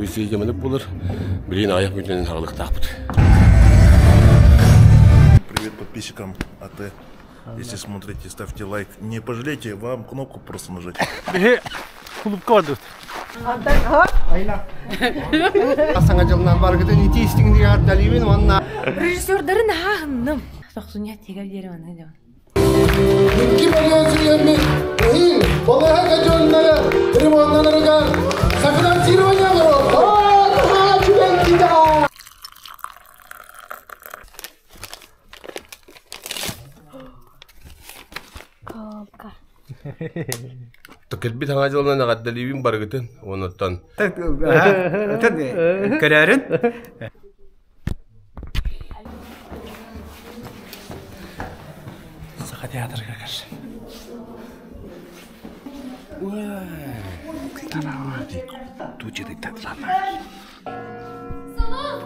Полиция буолар. Билигин аҕыйах мүнүүтэнэн аҕалыахтаахпыт. Привет подписчикам АТ. Если смотрите, ставьте лайк. Не пожалейте, вам кнопку просто нажать. Биһи клубка бардыбыт. Саҥа дьылынан баргытын ити истиҥ далибин уонна Режиссердарын аһынным. Тохсунья тигэр диэри манна дьон. Икки мөлүйүөн эһиил балыыһа дьоннору ремонтанарыгар софинансирование Кэлбит саҥа дьылынан эҕэрдэлиибин барыгытын уонуттан Көрөөрүн. Саха театрга көр. Сулус!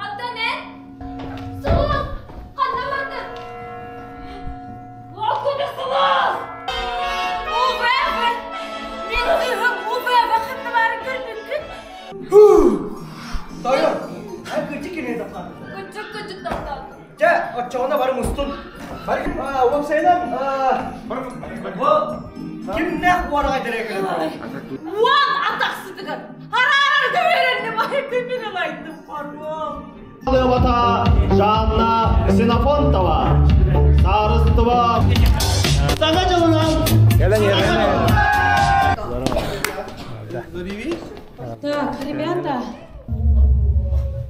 Аттан эн! Сулус! Ханна бардын? Локуна Сулус! Убэбэ! Мин кыыһым Убэбэ ханна баарын көрбүккүн? Тойон, эн кырдьык кини таптаатыҥ. Кырдьык кырдьык таптаатым. Дьэ, оччоҕуна бары мустун. Бары, уопсайынан, бу кимнээх уораҕай директоры Уон атахсытыгар араарарга үөрэнним айгы мин ылайдым хоруом. Лыбата Жанна Ксенофонтова. Саарыстыба Саҥа дьылынан! Так, ребята.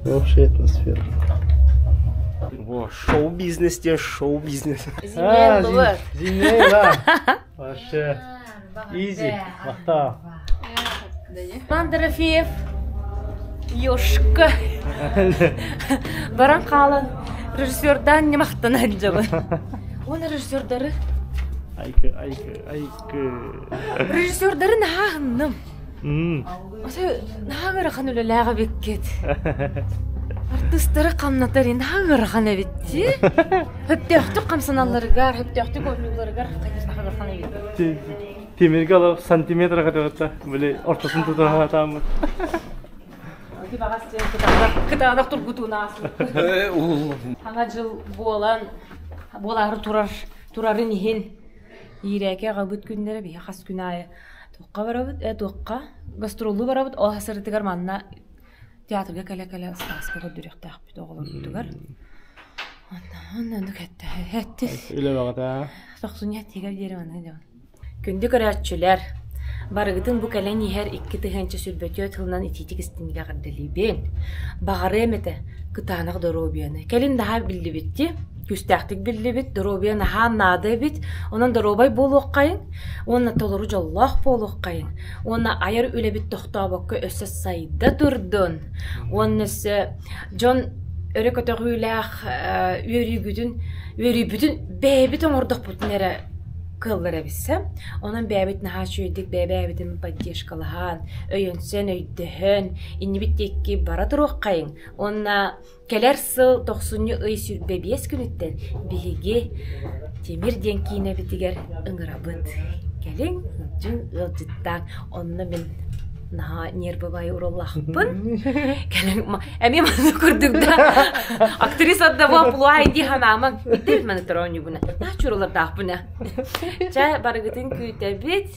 Общая атмосфера. Во, шоу-бизнес те шоу-бизнес. Зинел Зинела. Вообще. Изи. Махта. Иван Дорофеев. Ёшка. Баран хаалан режиссердаан ньамахтанан дьабын. Уон режиссердары Айкы, айкы, айкы. Режиссердары наһаа Ose наһаа ыарахан үлэлээх эбиккит. Артыыстары хамнатар наһаа ыарахан эбит дии. Хөптөөхтүк хамсаналларыгар, хөптөөхтүк оонньуулларыгар конечно ыарахан эбит. Тимиргэ алып сантиметр катыбытта. Били ортосун тутуһаатааммыт. Ити баҕас диэн кытаанах кытаанах тургутууну ааспыт. Саҥа дьыл буолан буолаары турар турарын иһин иирээки аҕабыт күннэрэ биһи хас күн аайы Туохха барабыт? Э, туохха? Гастроллуу барабыт. Ол сырытыгар манна театрга кэлэ-кэлэ ыстааска көрдөрүөхтээхпит оҕолорбутугар. Онно оннук этте. Этти. Үлэ баҕата. Тохсунньу эттигэр диэри манна дьон. Күндү көрөөччүлэр, барыгытын бу кэлэн иһэр 2024 тылынан итиитик истиҥҥэ эҕэрдэлиибин. Баҕарыам этэ кытаанах доруобуйаны. Кэлин наһаа биллибитти, күүстээхтик биллибит, доруобуйа наһаа наада эбит. Онон доруобай буолуоххайыҥ уонна толору дьоллоох буолуоххайыҥ. Уонна айар үлэбит тохтообокко өссө сайда турдун. Уонна өссө дьон өрө көтөҕүүлээх үөрүүгүтүн үөрүүбүтүн бэйэбит оҥордохпутун эрэ кыаллар эбиссэ. Онон бэйэбит наһаа үчүгэйдик бэйэ-бэйэбитин поддержкалаһан, өйөнсөн, өйдөһөн, иннибит диэки бара туруоххайыҥ. Уонна кэлэр сыл тохсунньу ый 25 күнүттэн биһиги Тимир диэн киинэбитигэр ыҥырабыт. Кэлиҥ, сылдьыҥ, ыалдьыттааҥ. Онно мин наһаа нервовай ураллаахпын. Кэлиҥ, эмиэ маннык курдук да актриса одного плуай дии санаамаҥ. Итти маны оонньуубуна. Наһаа чуралардаахпына. Чэ, барыгытын күүтэбит.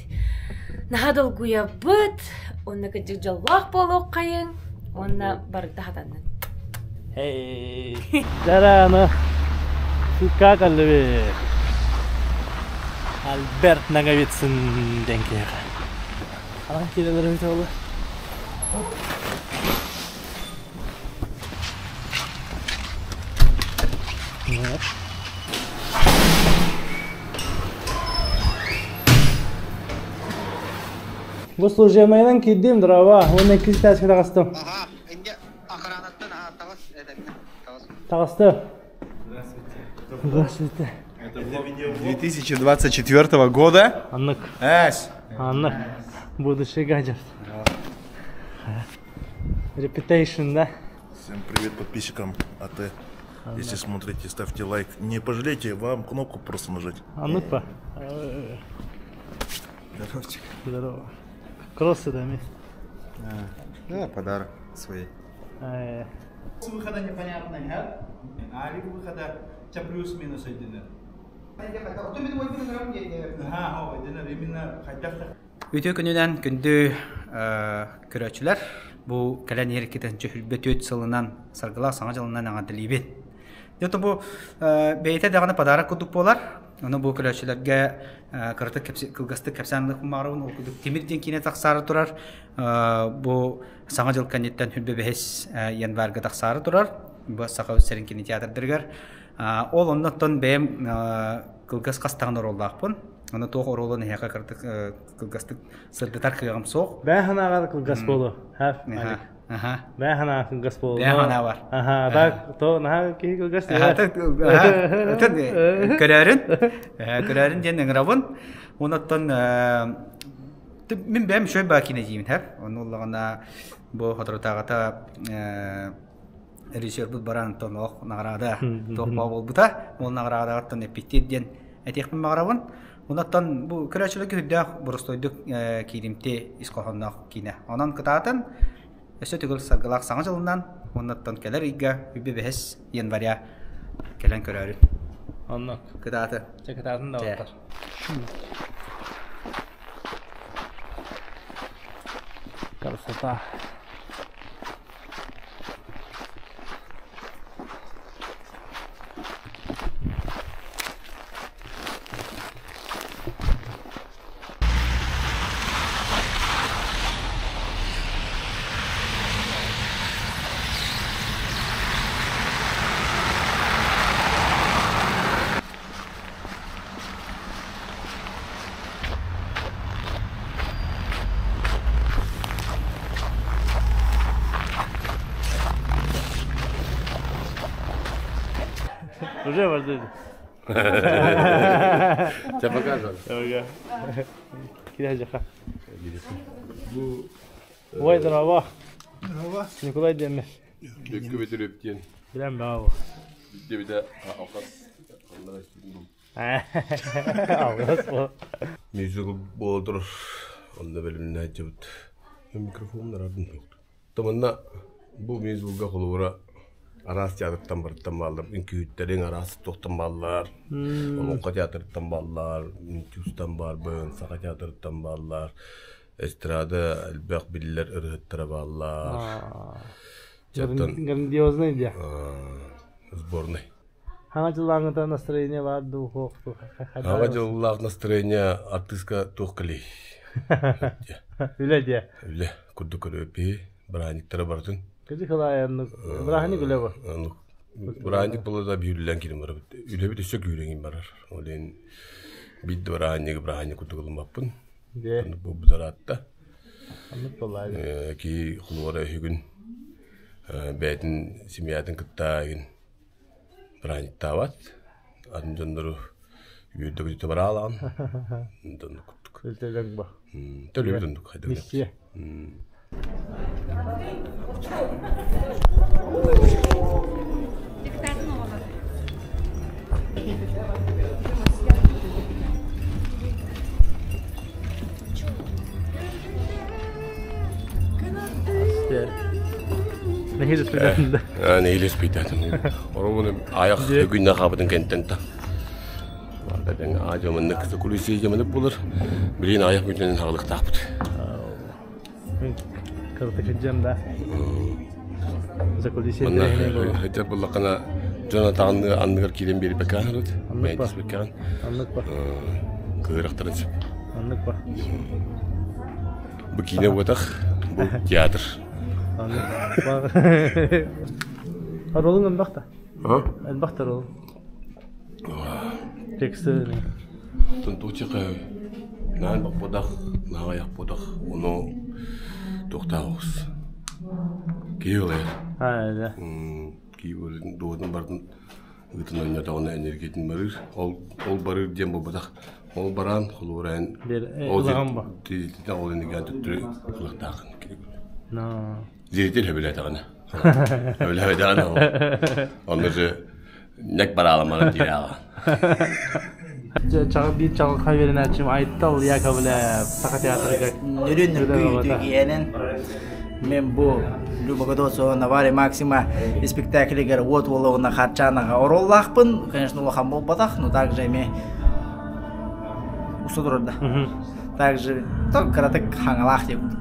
Наһаа долгуйабыт. Онно кырдьык дьоллоох буолуоххайыҥ. Уонна барыта хатаннын. Hey. Зарана. Как аллыбы? Альберт Наговицын диэн киһиэхэ. Анан киирэлэр эбит ол. Нет. Бу служебнайынан киирдим, дрова. Уонна иккис этээскэ таҕыстым. Аха, инде охранаттан аха таҕыс этэҥҥэ таҕыс. Таҕысты. Здравствуйте. 2024 года. Аннык. Эс. Аннык. Будущий гаджет. Reputation, да? Всем привет подписчикам АТ. Если смотрите, ставьте лайк. Не пожалейте, вам кнопку просто нажать. Аннык па? Здоровчик. Здорово. Кроссы да ми. Да, подарок своей. С выхода непонятно, нет? Алик выхода ча плюс-минус өйдөнөр. Ха, өйдөнөр именно хайдах Үтүө күнүнэн күндү көрөөччүлэр, бу кэлэн иһэр 2024 сылынан саргылаах саҥа дьылынан эҕэрдэлиибит. Дьэ бу бэйэтэ даҕаны подарок курдук буолар. Ону бу көрөөччүлэргэ кыратык кылгастык кэпсээн ылыахпын баҕарабын. Ол курдук Тимир диэн киинэ тахсаары турар. Бу Саҥа дьыл кэнниттэн 25 январьга тахсаары турар. Бу Саха сирин кинотеатрдарыгар. Ол оннуттан бэйэм кылгас хастаҕын оруоллаахпын. Аны туох оруолун эһиэхэ кырдык кылгастык сырдатар кыаҕым суох. Бээ санааҕар кылгас буолу. Аха. Бээ санаа кылгас буолу. Бээ санаа бар. Аха, так то наһаа киһи кылгас. Көрөөрүн. Көрөөрүн диэн ыҥырабын. Онуттан мин бэйэм үчүгэй баа киинэ диибин һэр. Ону уллаҕына бу соторутааҕыта режиссербут баран тонох наҕараада туох буолбута. Ол наҕараадаттан эппиттиир диэн этиэхпин баҕарабын. Онуттан бу көрөөччүлэргэ үрдээх боростуойдук кииримти ис хоһоонноох киинэ. Онон кытаатан өссө төгүл саргылаах саҥа дьылынан уоннаттан кэлэр ыйга үбү бэһис января кэлэн көрөөрү. Оннук. Кытааты. Чэ кытаатын да оттор. Красота. Уже барды. Чэ показывай. Кире жаха. Бу Ой, здорово. Здорово. Николай диэмми. Дөккө бөтүрүп диэн. Билэн баа. Дебите алқас. Алғас бу. Мюзикл буола Онно бэлэмнэ сылдьыбыт. Микрофоннар ардын суохтук. Манна бу мюзиклга холобура араас театртан барыттан бааллар, үҥкүүттэриҥ араас туохтан бааллар, Олоҥхо театрыттан бааллар, Үҥкүүстан баарбын, Саха театрыттан бааллар, эстрада элбэх биллэр ырыһыттара бааллар. Грандиозный дии. Сборный. Хаҥа дьыллааҥҥыта настроение баар дуу, суох дуу? Хаҥа дьыллаах настроение артыыска туох кэлий? Үлэ диэ. Үлэ курдук көрөппи, бырааһынньыктара барытын. Кыдьы кылаайаннык бырааһынньык үлэ бу. Бырааһынньык була да биир үлэлээн киирэн барабыт. Үлэбит өссө күүрэҥин барар. Ол иһин биир да бырааһынньыгы бырааһынньык курдук ылыммаппын. Дьэ. Бу бутараатта. Оннук буоллаа. Киһи холуора үһүгүн бэйэтин семьятын кытта игин бырааһынньыктаабат. Атын дьоннору үөрдэ-көтүтэ бараалаан. Оннук курдук. Үлтэлэҥ ба. Төлөбүт оннук хайдах. Миссия. Нэһиилэ спитаатым да. Нэһиилэ спитаатым. Оромуну аяқ күннэ хаабытын кэнтэн та. Барда аажамыннык кулисии жамынык булар. Билин аяқ бүтүнэн хаалыктаахпыт. Кырты кыджам да. Закулисие Хотя буллакана дьон атаҕын анныгар киирэн биэрбэккэ аһарыт. Бэйдиспэккэҕин. Аннык ба. Кыырахтарын сөп. Аннык ба. Бу киинэ буотах, бу театр. Ролун элбэх да. Элбэх да ролун. Тексты. Тунтуучика наан бапподах, нааҕайахподах, ону туохтаах оҕус. Киһи ылайар. Аа, Киһи дуотун бардын ыытын онньотоҕуна энергиятын барыыр. Ол ол барыыр диэн буолбатах. Ол бараан холуурайын ол ол энергияны төттөрү ылыахтаахын Зритель сөбүлээтэҕинэ. Сөбүлээбэтэҕинэ ол. Онно же нек барааламманан диир Чаҕы биир чаҕылхай үөрэнээччим Айтал Яковлев Саха театрыгар Нүрүн үргүйдүгиэнин. Мен бу Люба Годоцова Навари Максима спектаклигер уот уолугуна Харчанаға ороллаахпын. Конечно, улахан буолбатах, но также эми уста турар да. Также кыратык хаҥалаах диye курдук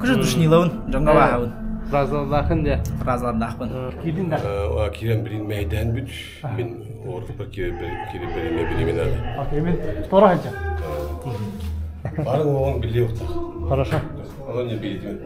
Күжү душнилабын, дьоҥҥо бааһабын. Фразалардаахын дьэ. Фразалардаахпын. Киирдин да? Киирэн билин мэйдээн бүт. Мин орукпар киирэн билиме билимин ады. Окей, мен тора ханча. Барын оҕон билиэ уктах. Хорошо. Онон не билитим.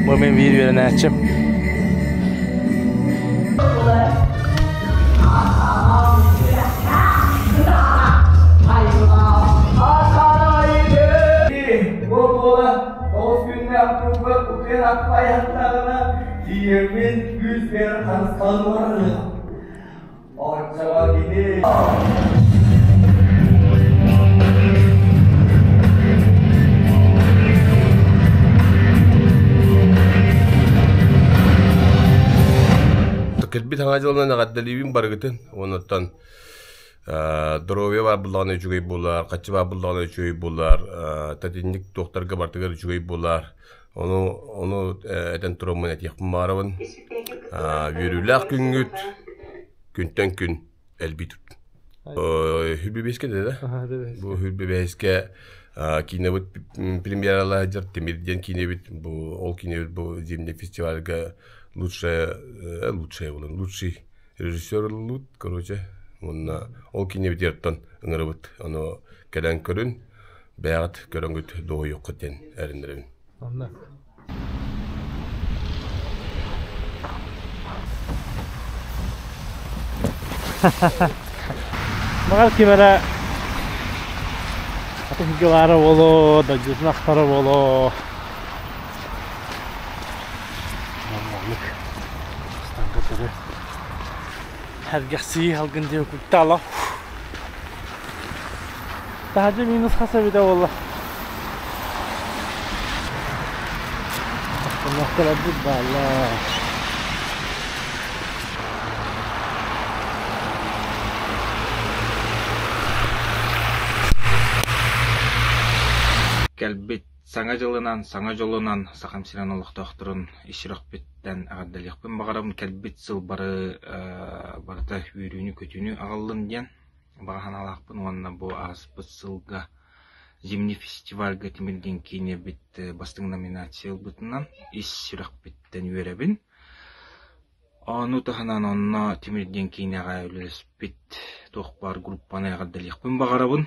Бу мен биир үөрэнээччим. Кэлбит саҥа дьылынан эҕэрдэлиибин барыгытын. Онуттан доруобуйа баар буоллаҕына үчүгэй буолар, хаччы баар буоллаҕына үчүгэй буолар, тэтинник туохтарга барытыгар үчүгэй буолар. Ону ону этэн тураммын этиэхпин баҕарабын. Үөрүүлээх күҥҥүт күнтэн күн элбии турдун. Хүрбүбэскэ да? Бу Хүрбүбэскэ киинэбит премьералаах дьар Тимир диэн киинэбит бу ол киинэбит бу зимний фестивальга лучшая лучшая буолан лучший режиссер ыллыбыт короче уонна ол киинэбитигэр ыҥырабыт ону кэлэн көрүн бэйэҕит көрөҥгүт дуоһуйуоххут диэн эрэнэбин. Баҕар ким эрэ атыһыгылаара буолуо, дойдутун ахтара буолуо. Маннык станка төрү сэргэхсийии салгын диэн куттаала. Таһырдьа минус хас эбитэ буолла. Автоматтарбыт бааллар. Кэлбит Саҥа дьылынан, саҥа дьолунан Сахам сирин олохтоохторун ис сүрэхпиттэн эҕэрдэлиэхпин баҕарабын. Кэлбит сыл бары барыта үөрүүнү-көтүүнү аҕаллын диэн баҕа санаалаахпын уонна бу ааспыт сылга Зимний фестивальга Тимир диэн киинэбит бастыҥ номинация ылбытынан ис сүрэхпиттэн үөрэбин. Ону таһынан онно Тимир диэн киинэҕэ үлэлэспит туох баар группаны эҕэрдэлиэхпин баҕарабын.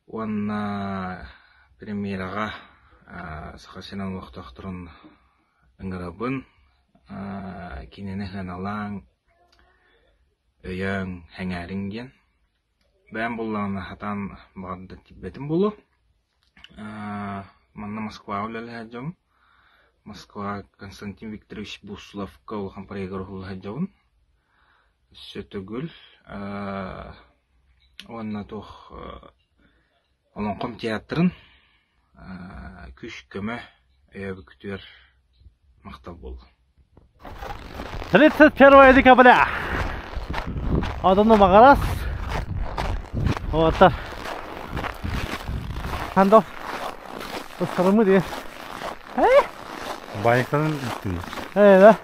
Уонна премьераҕа Саха сирин олохтоохторун ыҥырабын, кинини сыаналааҥ, өйөөҥ, сэҥээриҥ диэн. Бэйэм буоллаҕына сатаан баҕарда тиийбэтим буолуо. Манна Москваҕа үлэлэһэ сылдьабын. Москва Константин Викторович Бусловка улахан проегар уһулла сылдьабын. Өссө төгүл уонна туох Олоҥхом театрын күүс-көмө өйөөбүккүтүгэр махтал буоллун. 31 декабря. Одону Магарас. Вот. Хандо. Ыстарымы диye. Банниктарын үстүн. Э, да.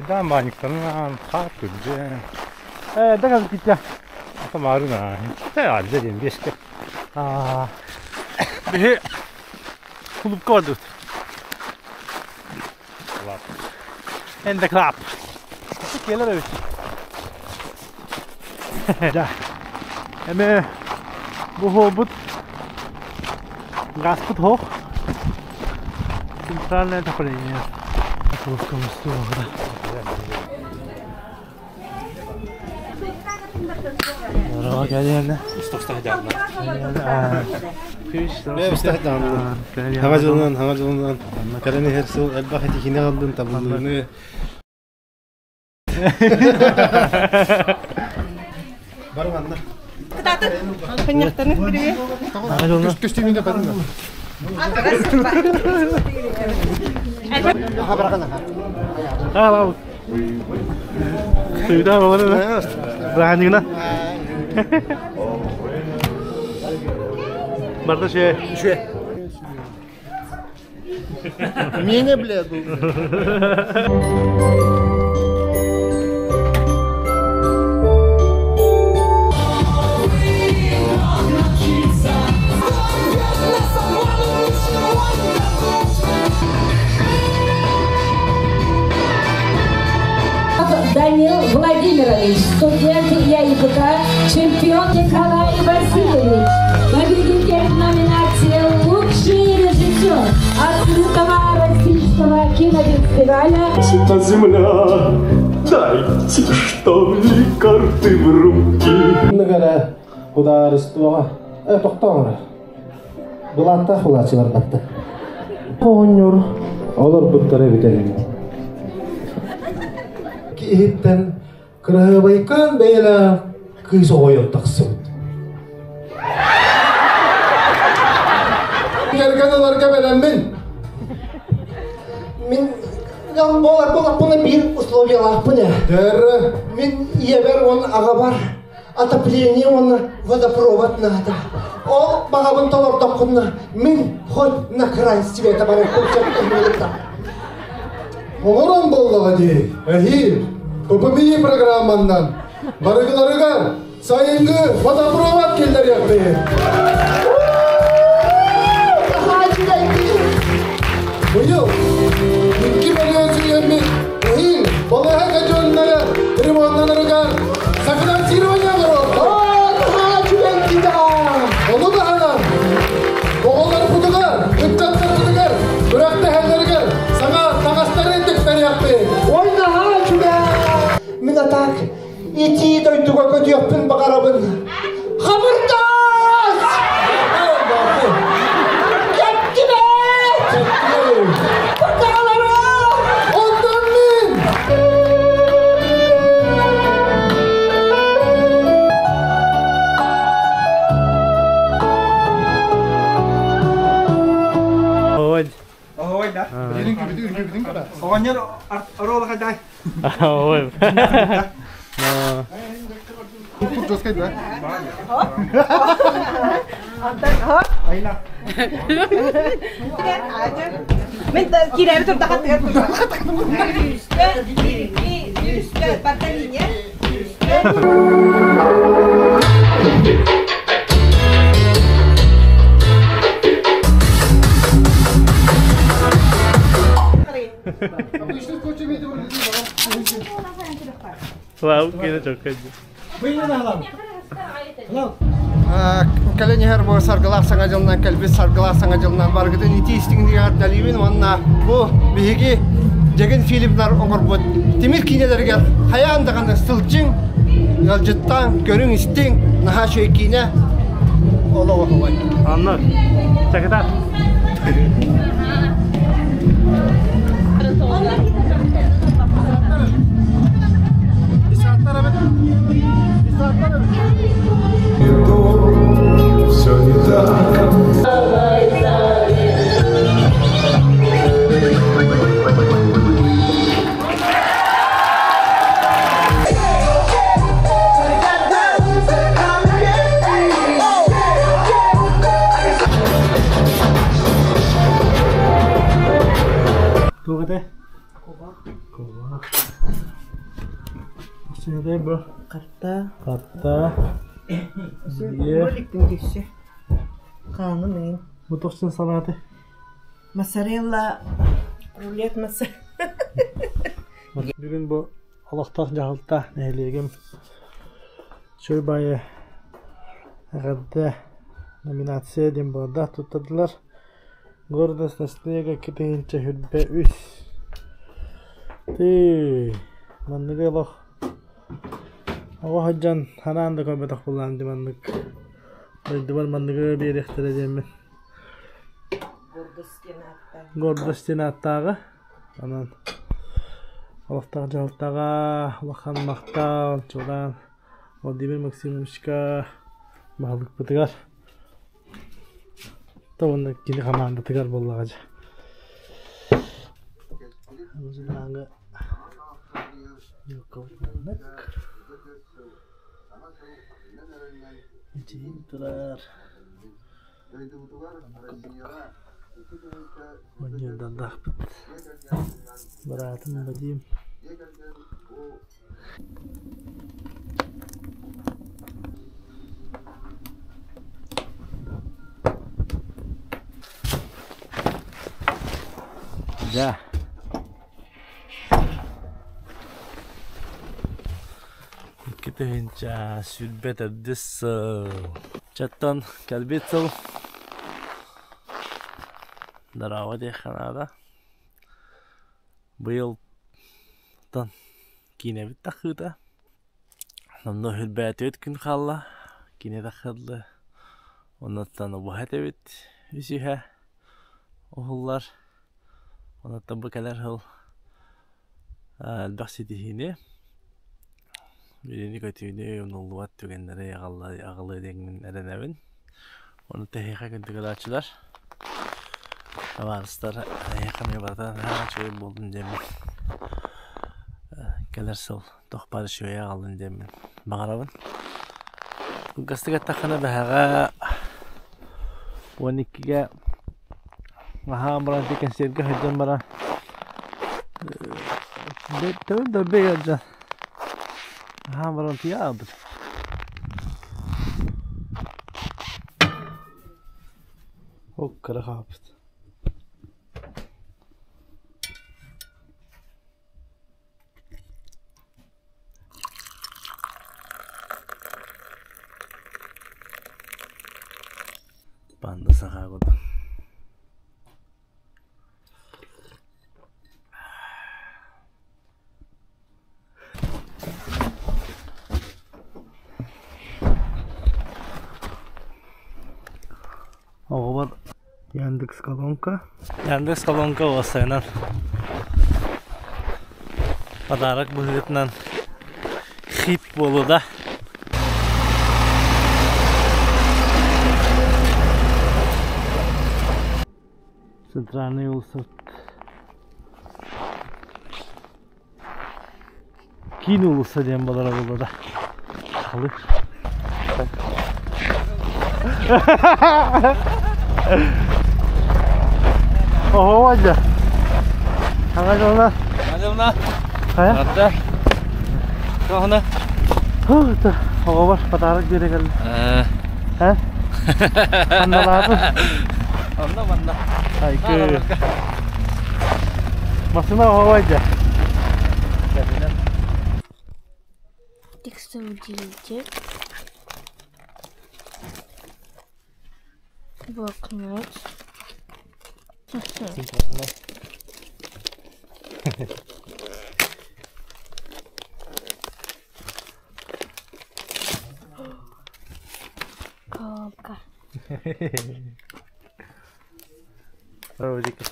Да, банниктарын хаар түрдэ. Э, да как китя. Ата маарына. Те алда ден беске. Аа. Биһи клубка бардыбыт. Club. In the club. Келер эбит. Да. Эме бу хообут газпыт хоох. Центральное отопление. Клубка мустуоҕа. Дорога кэлиэнэ. Хаҥа дьылынан, хаҥа дьылынан кэлэн иһэр сыл элбэх этиһиини аҕаллын, табыллыыны. Бар манна. Кытаатын. Ханньахтаны привет. Көстүүмүнэ барын. Аха барахан аха. Аа, Сүйдә болар Браһанигына. Барда шуе. Шуе. Меня, блядь. Данил Владимирович, студент ЯИПК, чемпион Николай Васильевич, победитель в номинации «Лучший режиссер» открытого российского кинофестиваля. Сыта земля, дайте, что ли, карты в руки. Ныгара судаарыстыбаҕа э тохтооҥ эрэ былааттаах былааччылар батта оҕонньор олорбуттара эбитэ үһү иһиттэн кыраһыабайкаан бэйэлээх кыыс оҕойон тахсыбыт кэргэн ыларга бэлэммин Мин буолар буоллахпына биир условиялаахпын ээ. Мин ийэбэр уонна аҕабар отопление уонна водопровод наада. Ол баҕабын толордоххуна, мин хоть на край света барыахпын сөп эһиилиттэн. Оҥорон буоллаҕа дии, эһиил ППМИ программаннан барыгыларыгар сайыҥҥы водопровод киллэриэхпит. Быйыл 2 миллион сүүйэммит эһиил балыыһа дьоннара ремонтанарыгар софинансирование Ону таһынан оҕолорбутугар, ыччаттарбытыгар, күрэхтэһэллэригэр саҥа таҥастары тиктэриэхпит. Ой, наһаа үчүгэй! Мин атак итии дойдуга көтүөхпүн баҕарабын. Хабырдаас! Кэптибэт! Баҕалара! Онтон мин! Ой. Ой, да. Оҕонньор оруола хайдай? Ой. Тут жесткай, да? Мен киирээби турдахат Үстэ, биир, үстэ, барталиния. Обычно скотчем Слава, киинэ чоккайды. Кэлэн иһэр бу саргылаах саҥа дьылынан кэлбит саргылаах саҥа дьылынан барыгытын итии истиҥник эҕэрдэлиибин уонна бу биһиги Дьэгин фильмнар оҥорбут тимир киинэлэригэр хайаан даҕаны сылдьыҥ, ыалдьыттааҥ, көрүҥ-истиҥ, наһаа үчүгэй киинэ олох оһуобай. Анна, чакытаат. Все не так. Туох этэ? Куба. Синетэй бу. Карта. Карта. Роликтин түссе. Хааны мин. Бу тохсун салаты. Моцарелла рулет моцарелла. Бүгүн бу олохтоох дьаһалта нэһилиэгим Чой баайы эҕэрдэ номинация диэн буолда туттардылар. Гордость наслега китиһинчэ хүрбэ үс. Тыы, манныгы олох Оҕо сылдьан ханаан да көрбөтөх буоллаҕым дии маннык дойдубар манныгы биэриэхтэрэ диэммин. Гордость диэн ааттааҕы. Онон олохтоох дьаһалтаҕа улахан махтал, чуолаан Владимир Максимовичка баһылыкпытыгар уонна кини хамаандатыгар буоллаҕа дьэ. Итиин турар. Оонньуурдардаахпыт. Быраатым Вадим. Дьэ. Икки тыһыынча сүүрбэ төрдүс сыл. Чаттан кэлбит сыл. Здорово диэххэ наада. Быйыл тан киинэбит тахыыта. Онно үрбээтибит күн хаалла. Киинэ тахыылла. Оннуттан убаһа этэбит үсүһэ уһуллар. Онуттан бу кэлэр сыл элбэх ситиһиини, билиини-көтүүнү, умнуллубат түгэннэри аҕалыа диэҥмин эрэнэбин. Ону тэһиэхэ күндү табаарыстар эһиэхэ эмиэ барыта наһаа үчүгэй буоллун диэммин кэлэр сыл туох баар үчүгэйи аҕаллын диэммин баҕарабын. Кылгастык эттэххинэ бэһэҕэ 12-гэ аһаан баран ити кэнсиэргэ сылдьан баран төбөм дэлби ыалдьан аһаан баран утуйа хаалбытым. Ол кыра хаалбыт. Панда саха курдук. Оҕобор Яндекс колонка. Яндекс колонка уопсайынан подарок быһыытынан хит буолуо да. Центральный улуса Киин уулусса диэн буолара буолуо да. Халык. Ого, Вадя. Ага, жолна. Жолна. Хайа? Арда. Тоһуна. Ху, оҕобор подарок биэрэ кэллэ. Э? Ханналаатын? Онно манна. Айкы. Масына оҕо дьэ. Текстовыделитель. Блокнот. Колонка. Ролики.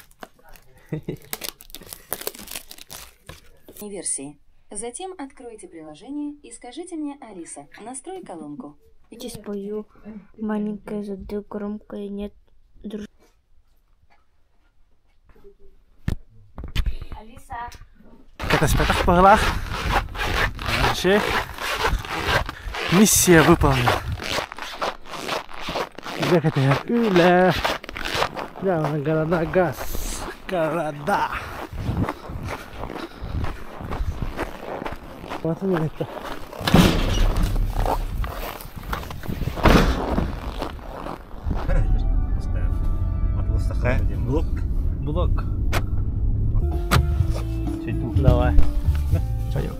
Версии. Затем откройте приложение и скажите мне, Алиса, настрой колонку. Я спою маленькая задаю громкое нет друж. Алиса. Кэтэспэтэх быһыылаах. Вообще миссия выполнена. Үлэ кэтэһэр үлэ. Города газ. Города. Батын это. Блок. Блок. Давай. Чаек.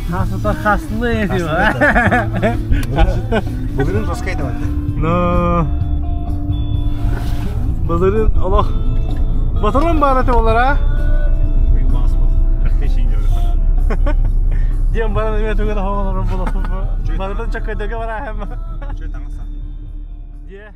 Хасыта хаслы Былырын тоскай да Но Былырын олох Батырын баар этэ олара. Диэн баран эмиэ тугу да хоҕолорун буласым. Барытын чөккөйдөргө бараһым. Дьэ.